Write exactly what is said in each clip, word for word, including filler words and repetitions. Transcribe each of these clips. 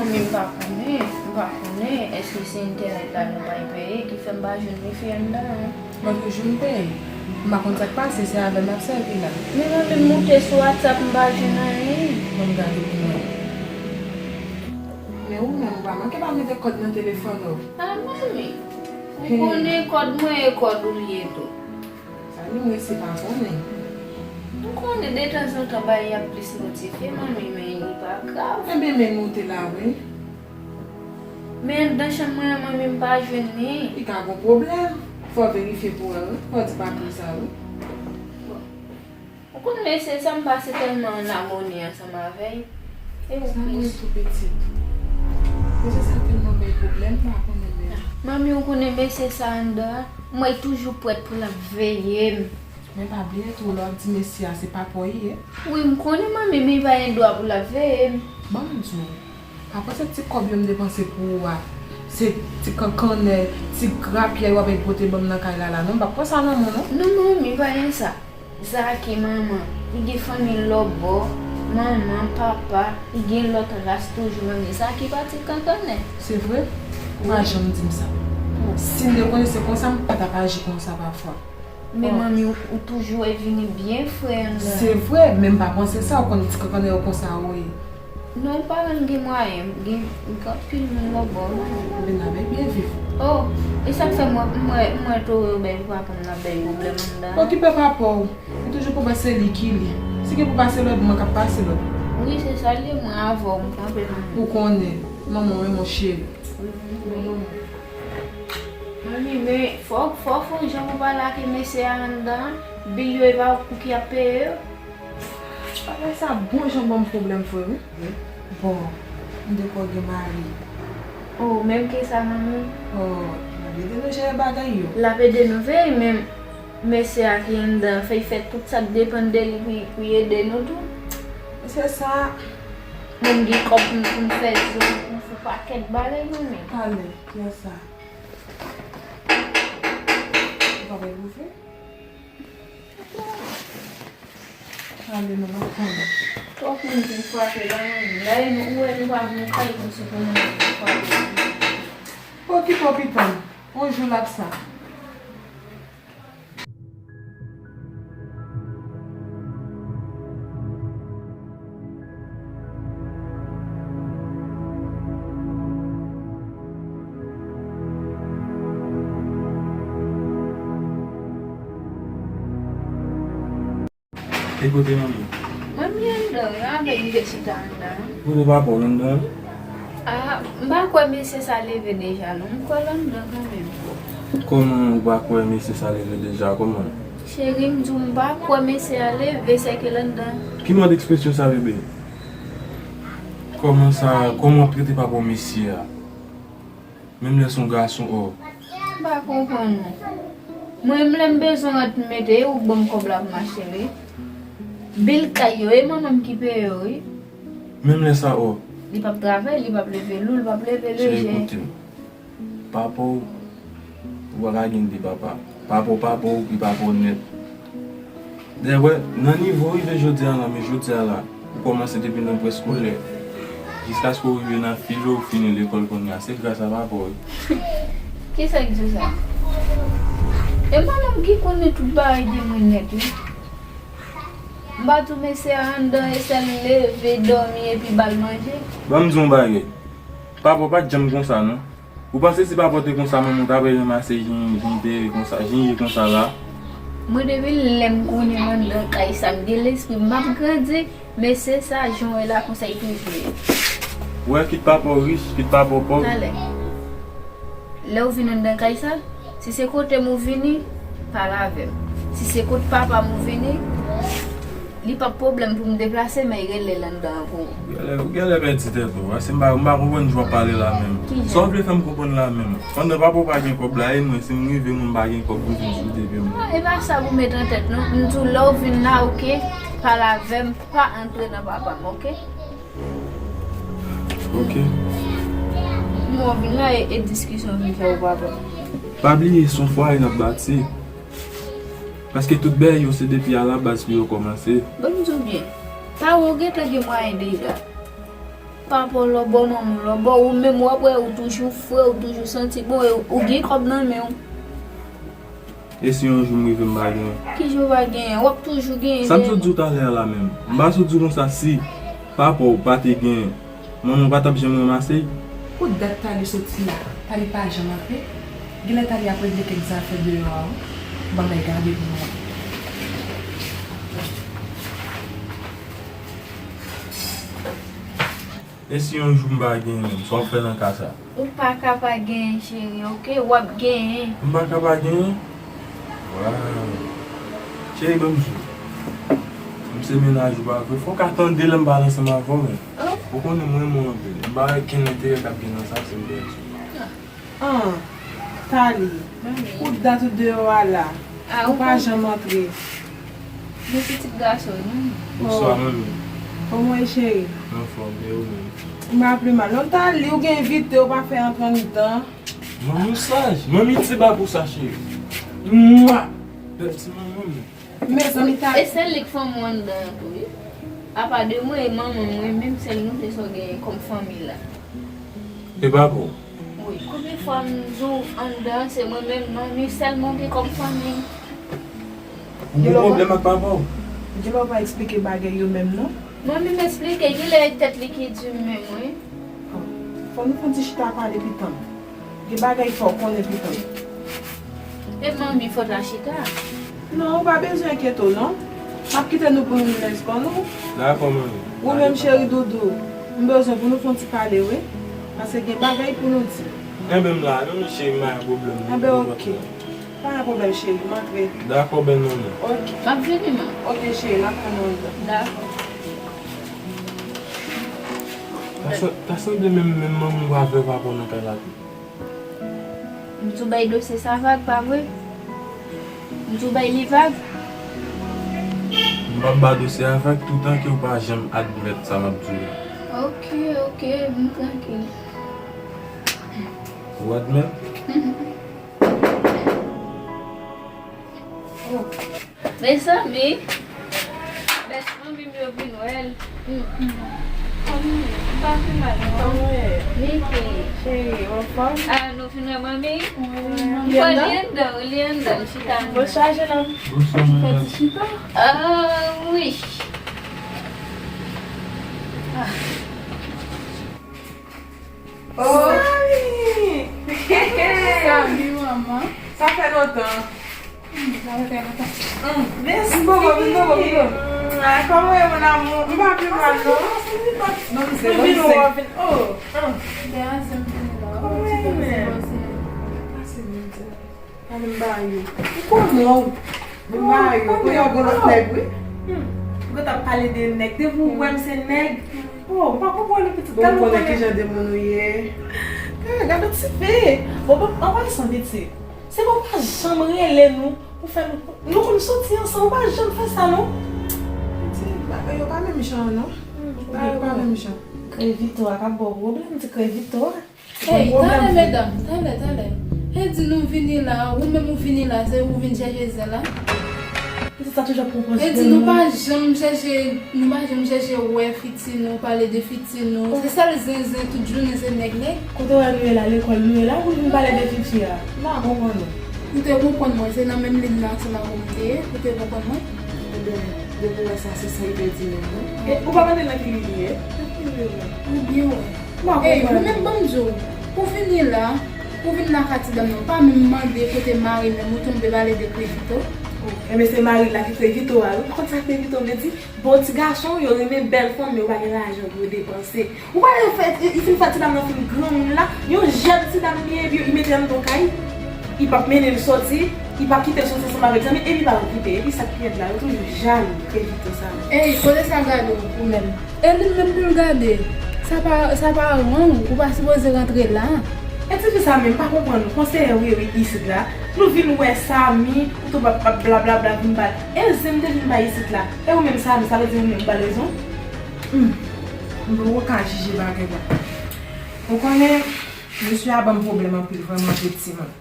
Men m pa konnen, m pa konnen èske se entènèt la nou pral peye ki fè m pa jwenn wifi anndan an. Mwen toujou m peye. M pa konn sa k pase, se avè l m ap sèvi la. Men manmi, m moute sou WhatsApp, m pa jwenn anyen. Ban m gade pou mwen. Men ou menm, ou pa manke pa mete kòd nan telefòn ou. A, manmi, ou konnen kòd mwen e kòd ou li ye tou. Sa li mwen se pa konnen. M konnen detanzantan bagay ap plis modifye, manmi, men li pa grav. Enben, men nou te la, wi. Men anndan chanm mwen an, manmi, m pa jwenn li. Li ka gon pwoblèm. Fò w verifye pou wè, wi. Fò w di papi sa, wi. Bon. Ou konn mesye sa, m pase tèlman an amoni ansanm avè l. E ou plis. Sa mwen tou pitit. Mesye sa tèlman bay pwoblèm, m pa konnen menm. Manmi, ou konnen mesye sa anndan an, m wè l toujou prèt pou l ap veye m. Men pa bliye tou, lè w ap di mesye a, se papa w li ye. Wi, m konnen manmi, men li pa gen dwa pou l ap veye m. Ban m di w, pa panse ti kòb yo m depanse pou ou a, se ti kankanè, ti grapyèy w ap pote ban m nan kay la la, non, m p ap pran sa nan men w, non. Non, manmi, pa gen sa. Zaki, manman, li gen fanmi lòtbò, manman, papa, li gen lòt ras toujou, manmi. Zaki pa ti kankanè. Se vre? Ou pa janm di m sa. Si m te konnen se konsa, m pa t ap aji konsa pafwa. Men manmi, ou, ou toujou wè vini byen fre anndan. Se vre, men m pa panse sa, ou konn ti kankanè yo konsa ou ye. Non, paran m gen mwayen, m gen, m gen anpil moun lòtbò, manmi. Ebyen, n ap byen viv. Oh, e sa k fè m wè, m wè, m wè towo yo bay papa m nan bay pwoblèm anndan an? Okipe papa w. Li toujou konprann se li ki li. Si gen pou pase lòt, mwen k ap pase lòt. Wi, se sa l ye, mwen avè w, m kanpe, manmi. Ou konnen, manman w, mon cheri. Wi, wi, wi. Manmi, men fò, fò, fò w fè yon jan pou pale ak mesye a anndan. Bil yo, e pa ou ki ap peye yo. Bagay sa bon jan ban m pwoblèm vre, wi. Bon, m dekò gen mari. Oh, menm ke sa, manmi. Oh, l ap ede nou jere bagay yo. L ap ede nou veye, men mesye a ki anndan, fè l fè tout sa k depann de li pou, pou l ede nou tou. Mesye sa. Mwen m gen kòb pou m, pou m fè zo, pou m fè pakèt bagay, manmi. Ale, fè sa. Ou pa bay boufe? Ale, nou pa konnen. Twòp moun vin frape la, manmi. La, e nou, ou wè nou pa vin kay, konsi pou moun vin frape. Okipe w pitit. On jou l ap sa. E kote manmi? Manmi anndan, wi, avè l, li te chita anndan. Kote papa w anndan? A, m pa kwè mesye sa leve deja, non. M kwè l anndan kanmenm. Kòman ou pa kwè mesye sa leve deja? Kòman? Cheri, m di w, m pa kwè mesye a leve, sèke l anndan. Ki mòd ekspresyon sa, bebe? Kòman sa, kòman w ap trete papa w mesye a? Menm lè se yon gason, o. M pa konprann ou. Mwen menm lè m bezwen rant m mete, e ou k ban m kòb la pou m achte li. Bil kay yo, e manman m ki peye yo, wi. Menm lè sa, o. Li p ap travay, li p ap leve lou, li p ap leve leje. Cheri, koute m. Papa w, ou pa ka gen de papa. Papa w, papa w, li papa w nèt. Dayè, nan nivo w rive jodi a la, men jodi a la, ou kòmanse depi nan preskolè, jiskaske w rive nan filo, ou fini lekòl kounye a, se gras a papa w, wi. Kisa k di w sa? E manman m ki konnen tout bagay de mwen nèt, wi. M pa di w mesye a anndan, e sèl leve, dòmi, epi ba l manje. Ban m di w yon bagay. Papa w pa t janm konsa, non. Ou panse si papa w te konsa, manman w ta pral ranmase jan, jan te ye konsa, jan ye konsa la? Mwen depi lè m konnen m anndan kay sa, m gen lespri, m p ap grandi, mesye sa, jan w wè la konsa, li toujou ye. Ou wè, kit papa w rich, kit papa w pòv. Talè. Lè w vin anndan kay sa, si se kote m ou vini, pale avè m. Si se kot papa m ou vini, li p ap pwoblèm pou m deplase, men rele l anndan an pou ou. Ou genlè, ou genlè pèdi tèt ou. Paske m pa, m pa konprann jan w ap pale la menm. Kijan? Sa w vle fè m konprann la menm? Pandan papa w pa gen kòb la, e mwen, si m rive, mwen, m pa gen kòb pou vin sou de pye m. A, e pa sa pou w met an tèt, non. M di w, lè w vin la, oke, pale avè m, pa antre nan papa m, oke? Oke. Mwen vin la, e, e diskisyon vin fè ou papa. Pa bliye, se yon fwaye n ap bati. Paske tout bagay yo se depi alabaz pou yo kòmanse. Ban m di w byen. Paran w gentan gen mwayen deja. Pa pran lòbò manman, lòbò ou menm w ap wè ou toujou fre, ou toujou santi bon, e ou gen kòb nan men w. E si yon jou m rive m pa genyen? Ki jou w pa genyen? W ap toujou genyen. Sa m sot di w talè a la menm. M pa sot di w konsa si papa w pa te genyen, manman w pa t ap janm ranmase l. Pou dat Tali soti la, Tali pa janm antre. Genlè Tali ap regle kèk zafè deyò a wi. Ban m al gade pou mwen. E si yon jou m pa genyen menm, sa w ap fè nan ka sa? Ou pa ka pa genyen, cheri, oke? W ap genyen. M pa ka pa genyen? Waw. Cheri, ban m di w. M se mennaj ou, pa vre? Fò w ka tande lè m pale ansanm avè w, men. Oh. Ou konnen m renmen w anpil. M pa wè kenn enterè k ap gen nan sa, si m pèdi w. Ah, Tali, pou dat ou deyò a la, ou pa janm antre. Men pitit gason, non? Bonswa, manmi. Kòman w ye, cheri? M anfòm, e ou menm? M pa pi mal. Non, Tali, ou gen envite, ou pa fè antre anndan. Manmi, w saj. Manmi, ti ba pou sa, cheri. Mwa! Bèl ti manman m. Mezanmi, Tali. E sèl li k fanmi w anndan an tou, wi. Apa de mwen e manman mwen, menm sèl nou te sò genyen kòm fanmi la. E pa pou? Wi, konbyen fwa m di w anndan se mwen menm manmi sèlman gen kòm fanmi. Ou gen pwoblèm ak papa w? Djilò pa eksplike bagay yo menm non. Manmi m eksplike, genlè e tèt li ki di m menm wi. Fò nou fè yon ti chita pale pitan. Gen bagay fò w konnen pitan. E manmi fòt la chita. Non, ou pa bezwen enkyete w non. M ap kite nou pou nou menm pa nou. Dakò, manmi. Ou menm cheri doudou, m bezwen pou nou fè yon ti pale wi. Paske gen bagay pou nou di. Enben m la, non, cheri, m pa gen pwoblèm non. Enben, oke. Pa gen pwoblèm, cheri, m antre. Dakò, bèl manmi. Oke. M ap vini, man. Oke, cheri, m ap tann ou anndan. Dakò. Ta san-, ta sanble menm, menm manman w avè papa w nan kay la tou. M tou bay dosye sa vag, pa vre? M tou bay li vag? M p ap ba dosye a vag toutan ke w pa janm admèt sa m ap di w la. Oke, oke, m trankil. Ou admèt? Oh. Mezanmi, bèl manmi m yo vin wè l. Mm, mm. Kòman w ye? M pa pi mal non. Kòman w ye? Niki. Cheri, w anfòm? Ah, nou vin wè manmi? Wi, manmi. Bon, li anndan, li anndan, li chita anndan. Bonswa, jennonm. Bonswa, madam. Fè ti chita. Ah, wi. Ah. Oh. Samy! Samy, manman. Sa fè lontan. Hmm, sa fè trè lontan. Hmm, mèsi. Vin bò, vin bò, vin bò. Hmm, ah, kòman w ye, mon amour? M pa pi mal, non. Non, m se, non, m se. Oh. Hmm. Kòman w ye, menm? Pase menm, se. Pale m ba yo. Ou konnen w. Bon, ba yo. Konnen w gon lòt nèg, wi. Hmm. Ou gentan ap pale de nèg. Depi w wè m se nèg. Oh, ou pa konprann, pitit. Bon, ou konnen ki jan de moun ou ye. Eh, gade yon ti fi. Bon, bon, an pasan, pitit. Se pou w pa janm rele nou pou fè nou, nou konn soti ansanm, ou pa janm fè sa, non. Pitit, bagay yo pa menm jan, non. Hmm, bagay yo pa menm jan. Krevito a k ap ba w pwoblèm, ti Krevito a. Ey, talè, medam, talè, talè. E di nou vini la, ou menm ou vini la, se ou vin chèche zen la. Pitit sa toujou ap pran pòz. E di nou pa janm chèche, nou pa janm chèche wè fiti nou, pale de fiti nou. Se sèl zen, zen, tout jounen se nèg, nèg. Kote w wè nou ye la, lekòl nou ye la, pou nou vin pale de fiti a. M pa konprann nou. Ou te konprann mwen, se nan menm liy la ansanm avè w m te ye, ou te konprann mwen. Ebyen, depi w wè sa, se sa li te di menm, wi. E ou pa mande nan ki liy li ye? Nan ki liy li ye? Ou byen wè. Ey, ou menm ban m di w, ou vini la, ou vin nan ka ti dam nan, ou pa menm mande kote mari menm, ou tonbe pale de Krevito. Oh, enben se mari l la ki Krevito a, wi. Ou konn sa Krevito vle di? Bon, ti gason, yo renmen bèl fanm, men yo pa gen lajan pou yo depanse. Ou pa wè fè, li fin fè ti dam nan fin granmoun la, yon jèn ti dam li ye, epi li mete l anndan kay. Li p ap mennen l soti, li p ap kite l soti ansanm avèk zanmi, epi li pa okipe. Epi sa k pi rèd la, yo toujou jalou, Krevito sa. Ey, kote sa gade w, ou menm? E li menm pou l gade. Sa pa, sa pa ran w, ou pa sipoze rantre la. E ti fi sa menm pa konprann nou. Konseye w ye wi isit la. Nou vin wè Samy, ou tou ap, ap blablabla vin ba l. E zen m te vin bay isit la. E ou menm Samy, sa vle di ou menm ou ba l rezon? Hmm. M poko ka jije bagay la. Ou konnen, mesye a ban m pwoblèm anpil, vrèman, efektivman.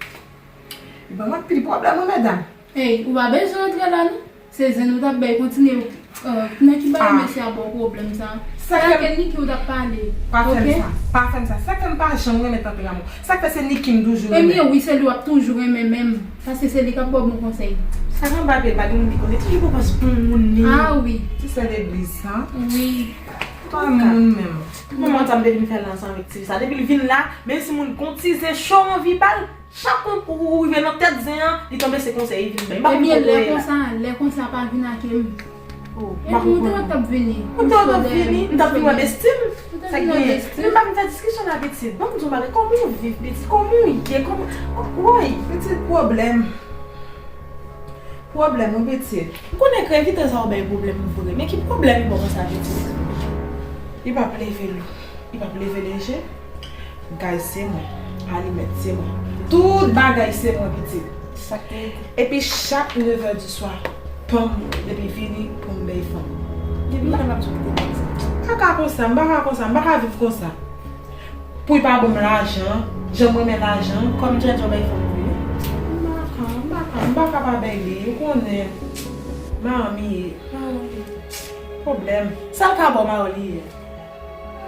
Li ban m anpil pwoblèm, wi, medam. Ey, ou pa bezwen antre la, non. Se zen nou t ap bay, kontinye. Euh, nan ki bagay mesye a ba w pwoblèm sa? Sa ke Niki ou t ap pale. Pa fè m sa. Pa fè m sa. Sa k fè m pa janm renmen tanperaman w. Sa k fè se Niki m toujou renmen. Ebyen wi, se li w ap toujou renmen menm. Paske se li k ap ba w bon konsèy. Sa k anba pye l, pa gen moun ki konnen. Toujou pran pòz bon moun li. Ah wi. Ti sè legliz sa. Wi. Pa moun menm. Manman sa m te vin fè l ansanm avèk ti fi sa. Depi l vin la, menm si moun gon ti zen cho anvi ba l, chak ou, ou, ou rive nan tèt zen an, li tonbe se konsèy li vin bay. M pa konn kote w ye la. Ebyen lè konsa, lè konsa pa vin ake m. Oh, m pa konprann. Ou te wè t ap vini. Ou te wè t ap vini, m t ap vin wè besti m. Sa k genyen? Men m pa vin fè diskisyon la pitit. Ban m di w bagay, kòman w viv pitit? Kòman w ye? Kòman, woy. Pitit pwoblèm. Pwoblèm wi pitit. M konnen krevitè sa w bay pwoblèm vre, men ki pwoblèm li ba w konsa pitit? Li p ap leve lou, li p ap leve leje. Gaz se mwen, alimèt se mwen. Tout bagay se mwen pitit. Sa k te rete? Epi chak nevè di swa, panm depi vini pou m bay fanm. Depi lè m ap sot de bagay. M pa ka konsa, m pa ka konsa, m pa ka viv konsa. Pou l pa ban m lajan, jan m renmen lajan. Kòm djòdjò bay fanm vre. M pa ka, m pa ka, m pa ka pa bay li, ou konnen. Maràn m ye. Maràn m ye. Pwoblèm. Sa l ka ba w maràn li ye?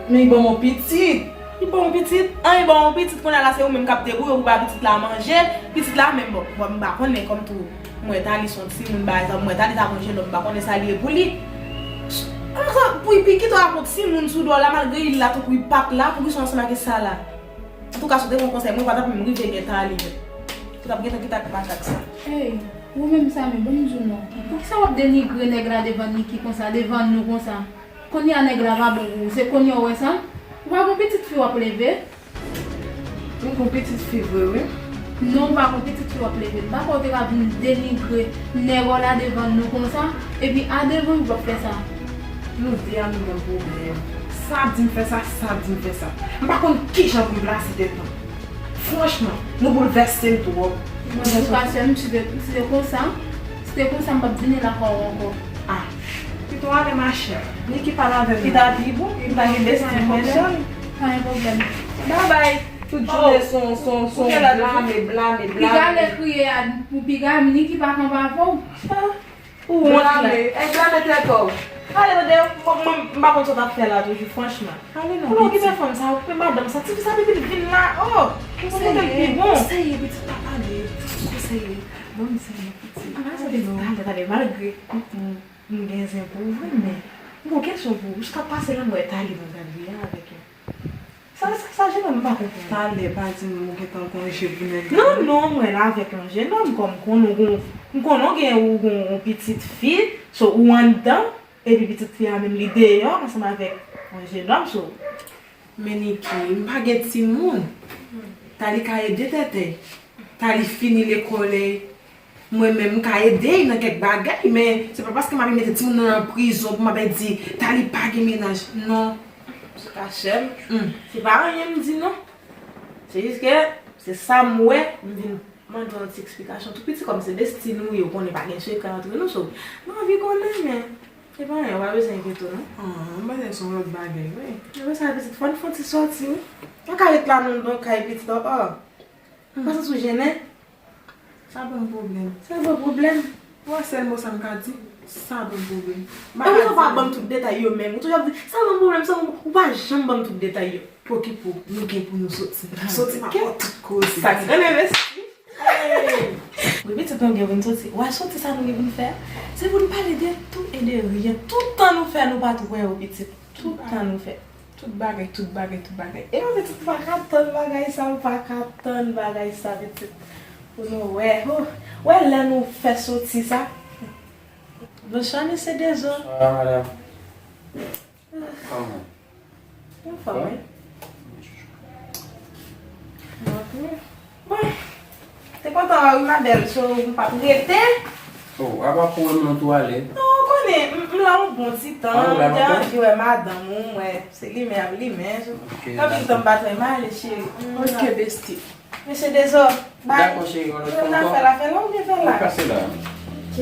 Men li ban m yon pitit. Li ban w yon pitit? An, li ban w yon pitit, kounye a la se ou menm k ap debouye w pou ba pitit la manje. Pitit la menm, bon, bon, m pa konnen kòm tou. M wè Tali se yon timoun, pa egzanp, m wè Tali t ap yon jenòm, m pa konnen sa li ye pou li. Ankò, pou, pou kite w ak yon timoun sou do w la, malgre li la, tankou li pa t la, poukisa w ansanm ak sa la? Antouka, si w te gen yon konsèy, mwen pa t ap menm rive gen Tali menm. Ou t ap gentan kite ak makak sa. Ey, ou menm Samy, ban m di w non. Poukisa w ap denigre nèg la devan Niki konsa, devan nou konsa? Kounye a nèg la pa bon pou ou, se kounye a w wè sa? Ou pa gon pitit fi w ap leve? M gon pitit fi vre wi. Non, ou pa gon pitit fi w ap leve. M pa kwè w te ka vin denigre nèg w la devan nou konsa, epi a devan nou w ap fè sa. Nou de a nou gen pwoblèm. Sa ap di m fè sa, sa ap di m fè sa. M pa konn kijan pou m plase tèt mwen. Franchman, nou boulvèse m twòp. Antouka sè m, si te, si te konsa, si te konsa m p ap vini lakay w ankò. Ah, pito ale machè. Niki pale avè m. Li ta pi bon, li ta gen besti mwen jan. Pa gen pwoblèm. Babay. Tout jounen son, son, son, blame, blame, blame. Piga lè kriye a, pou piga, Niki pa kanpe avè w. Ou wont la. Blame, e blame tèt ou. Ale tande, mwen, mwen, m pa konn sa w t ap fè la toujou, franchman. Ale non, pitit. Pou nou okipe fanm sa, okipe madanm sa, tifi sa depi l vin la, oh! Konseye, konseye, pitit, pa pale. Konseye. Bon, m se yon pitit. Ale tande, tande, malgre m, m, m gen zen pou ou vre, men m gon kesyon pou ou. Jiska pase la, m wè Tali nan gad li a avèk yon Sa, sa, sa, jenòm m pa konprann. Talè pa di m ou gentan konje pou nèg la. Non, non, mwen la avèk yon jenòm, kòm m konnen ou gon, m konnen ou gen, ou gon yon pitit fi, so ou anndan, epi pitit fi a menm li deyò ansanm avèk yon jenòm, so. Men Niki, m pa gen timoun. Tali ka ede tètèy. Tali fini lekòl, Mwen menm, m ka ede y nan kèk bagay, men se pa paske m ap mete timoun nan nan prizon pou m ap di, Tali pa gen mennaj. Non. Antouka, sè m, se pa anyen m di non. Se jis ke se sa m wè, m vin mande w yon ti eksplikasyon tou piti, kòm se besti nou ye, ou konnen pa gen sekrè antre nou, so, m anvi konnen, men se pa anyen, ou pa bezwen enkyete w non. Ah, m panse se yon lòt bagay, wi. Apre sa, pitit, fò n fè yon ti sòti, wi. Pa ka ret la non, nan kay pitit, oh, oh. Ou pa santi w jennen? Sa ban m pwoblèm. Sa ban w pwoblèm? Ou wè sèl mo sa m ka di, sa ban m pwoblèm. M pa ka di. Ou pa ban m tout detay yo menm. Ou toujou ap di, sa ban m pwoblèm, sa ban m, ou pa janm ban m tout detay yo. Okipe w, nou gen pou nou soti. Soti pa pòt tout koze. Sa k gran envesti. Wi, pitit, nou gen pou n soti. Ou wè soti sa nou gen pou n fè a? Se pou n pale de tout e de ryen. Tout tan nou fè, nou pa t wè yo, pitit. Tout tan nou fè. Tout bagay, tout bagay, tout bagay. E mwen pitit, m pa ka tann bagay sa, m pa ka tann bagay sa, pitit. Pou nou wè, oh, wè lè nou fè soti sa. Bonswa, mesye Dezo. Bonswa, madam. Kòman? Anfòm, wi. Bon, te kontan wè w wi, ma belle, so m p ap rete. Oh, apa pou wè m nan tou ale? Non, ou konnen, m, m la yon bon ti tan, m te anvi wè madanm ou, m wè se limen y ap limen, so. Ok, anpil tan m pa t wè, m ale, cheri. Ok, bestie. Mesye Dezo, bye. Dakò, cheri, yon lòt fwa ankò. Fè la, fè la, ou byen fè la. Ou pase la. Ok.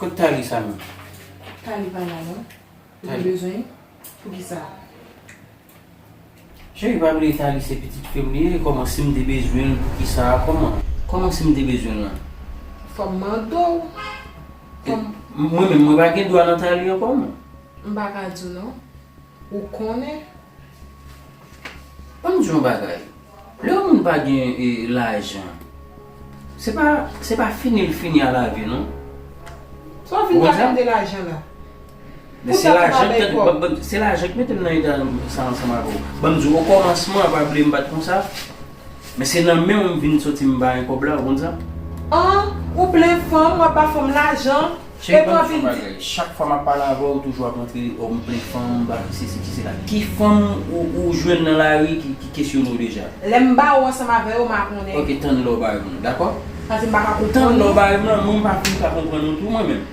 Kot Tali sa menm? Tali pa la, non. Ou te bezwen? Poukisa? Cheri, pa bliye Tali se pitit fi m li ye, kòman si m te bezwen l, poukisa, kòman? Kòman si m te bezwen l lan? Fò m mande w. Fò m, Mwen menm, mwen pa gen dwa nan Tali ankò, non. M pa ka di w non. Ou konnen. Ban m di yon bagay. Lè yon moun pa gen, e, lajan, se pa, se pa fini l fini a lavi, non. Sa w vin rakonte lajan la? Men se lajan ki, se lajan ki mete m nan eta sa ansanm avè w. Ban m di w, okòmansman, pa bliye m pa t konsa. Men se nan men w m vin soti m ba yon kòb la, ou konn sa? An, ou plen fanm, w ap ba fanm lajan, epi w ap vin di. Chak fwa m ap pale avè w, ou toujou ap antre, o, m plen fanm, m pa ki sesi, ki sela. Ki fanm ou, ou jwenn nan lari ki, ki kesyone w deja? Lè m ba w ansanm avè yo, m a konnen. Ok, tann lè w ba yo m nan, dakò? Paske m pa ka konprann ou. Tann lè w ba yo m nan, mwen m pa fin ka konprann ou tou, mwen menm.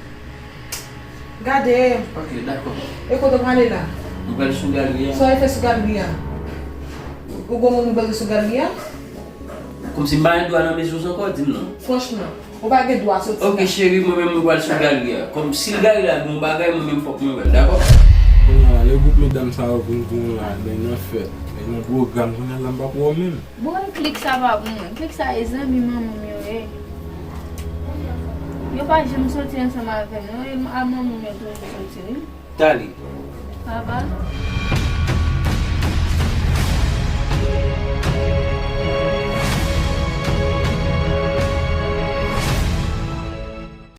Gade. Ok, dakò. E kote w prale la? Mwen pral sou galri a. Sa w al fè sou galri a? Ou gon moun ou bezwen sou galri a? Kòmsi m pa gen dwa nan mezon sa ankò, di m non. Franchman, ou pa gen dwa soti la. Ok, cheri, mwen menm mwen pral sou galri a. Kòm si l galri la gen yon bagay, mwen menm fòk mwen wè l, dakò? Kounye a la, lè gwoup medam sa yo vin pou mwen la, nèg nan fèt, nèg nan pwogram, kounye a la m pa pou wè w menm. Bon, e klik sa pa pou mwen. Klik sa e zanmi manman m yo ye. Yo pa janm soti ansanm avè m, non. E a manman m yo toujou soti, wi. Tali. Papa.